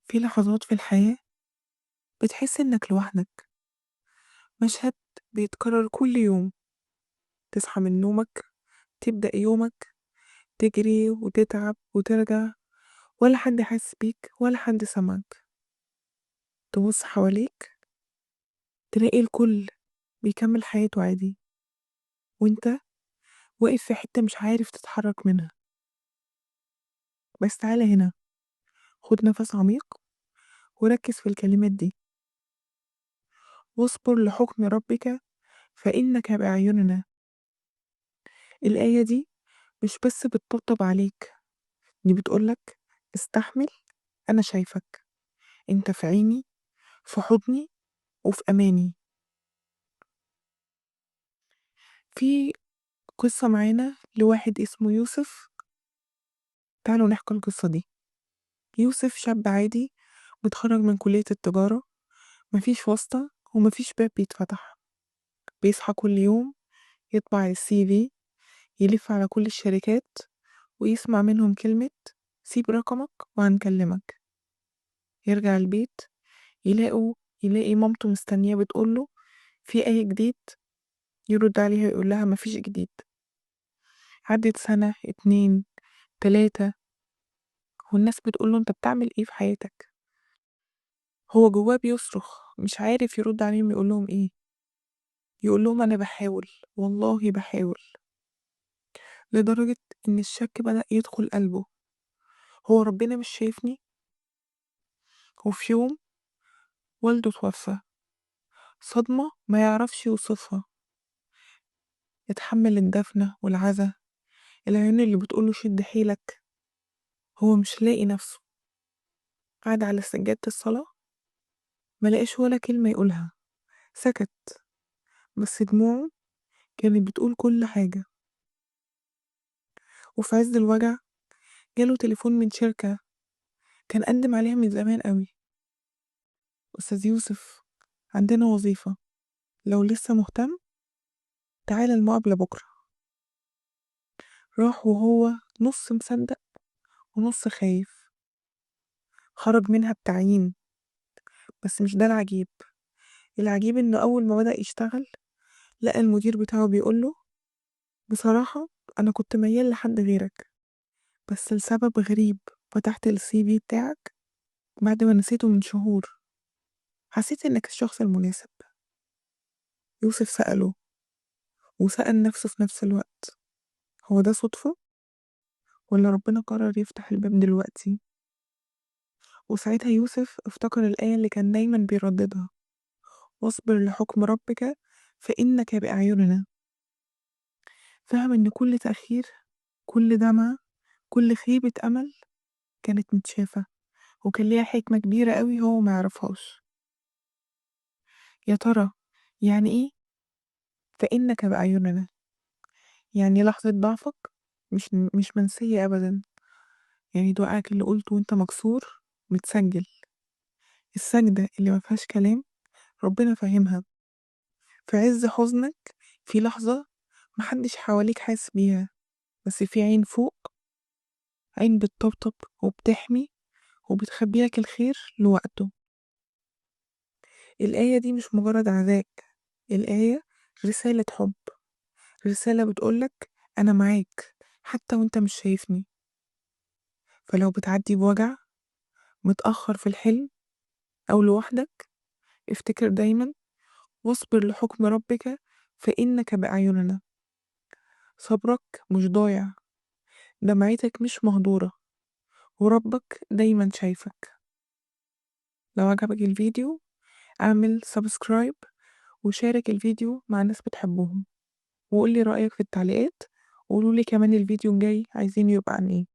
في لحظات في الحياة بتحس إنك لوحدك، مشهد بيتكرر كل يوم. تصحى من نومك، تبدأ يومك، تجري وتتعب وترجع، ولا حد حاسس بيك ولا حد سمعك. تبص حواليك تلاقي الكل بيكمل حياته عادي، وانت واقف في حتة مش عارف تتحرك منها. بس تعالى هنا، خد نفس عميق وركز في الكلمات دي. واصبر لحكم ربك فإنك بأعيننا. الآية دي مش بس بتطبطب عليك، دي بتقولك استحمل، أنا شايفك، أنت في عيني، في حضني، وفي أماني. في قصة معانا لواحد اسمه يوسف، تعالوا نحكي القصة دي. يوسف شاب عادي متخرج من كلية التجارة، مفيش واسطة ومفيش باب بيتفتح. بيصحى كل يوم يطبع الCV، يلف على كل الشركات ويسمع منهم كلمة سيب رقمك وهنكلمك. يرجع البيت يلاقي مامته مستنياه بتقوله في أي جديد؟ يرد عليها يقول لها مفيش جديد. عدت سنة، 2، 3، والناس بتقوله انت بتعمل ايه في حياتك؟ هو جواه بيصرخ، مش عارف يرد عليهم يقول لهم ايه. يقول لهم انا بحاول، والله بحاول، لدرجة ان الشك بدأ يدخل قلبه. هو ربنا مش شايفني؟ وفي يوم والده توفى، صدمة ما يعرفش يوصفها. اتحمل الدفنة والعزا، العيون اللي بتقوله شد حيلك. هو مش لاقي نفسه. قعد على سجادة الصلاة ما لقاش ولا كلمة يقولها، سكت، بس دموعه كانت بتقول كل حاجة. وفي عز الوجع جاله تليفون من شركة كان قدم عليها من زمان قوي. أستاذ يوسف، عندنا وظيفة، لو لسه مهتم تعالى المقابلة بكرة. راح وهو نص مصدق ونص خايف. خرج منها بتعيين. بس مش ده العجيب، العجيب إنه أول ما بدأ يشتغل لقى المدير بتاعه بيقوله بصراحة أنا كنت ميال لحد غيرك، بس لسبب غريب فتحت الCV بتاعك بعد ما نسيته من شهور، حسيت إنك الشخص المناسب. يوسف سأله وسأل نفسه في نفس الوقت، هو ده صدفة ولا ربنا قرر يفتح الباب دلوقتي؟ وساعتها يوسف افتكر الآية اللي كان دايما بيرددها، واصبر لحكم ربك فإنك بأعيننا. فهم إن كل تأخير، كل دمعة، كل خيبة أمل كانت متشافة وكان ليها حكمة كبيرة قوي هو ما يعرفهاش. يا ترى يعني إيه فإنك بأعيننا؟ يعني لحظة ضعفك مش منسية أبدا، يعني دعائك اللي قلته وانت مكسور متسجل، السجدة اللي ما فيهاش كلام ربنا فاهمها. في عز حزنك، في لحظة محدش حواليك حاسس بيها، بس في عين فوق، عين بتطبطب وبتحمي وبتخبي لك الخير لوقته. الآية دي مش مجرد عزاء، الآية رسالة حب، رسالة بتقولك أنا معاك حتى وانت مش شايفني. فلو بتعدي بوجع، متأخر في الحلم، أو لوحدك، افتكر دايما واصبر لحكم ربك فإنك بأعيننا. صبرك مش ضايع، دمعتك مش مهدورة، وربك دايما شايفك. لو عجبك الفيديو اعمل subscribe وشارك الفيديو مع ناس بتحبهم، وقولي رأيك في التعليقات، وقولولي كمان الفيديو الجاي عايزين يبقى عن ايه.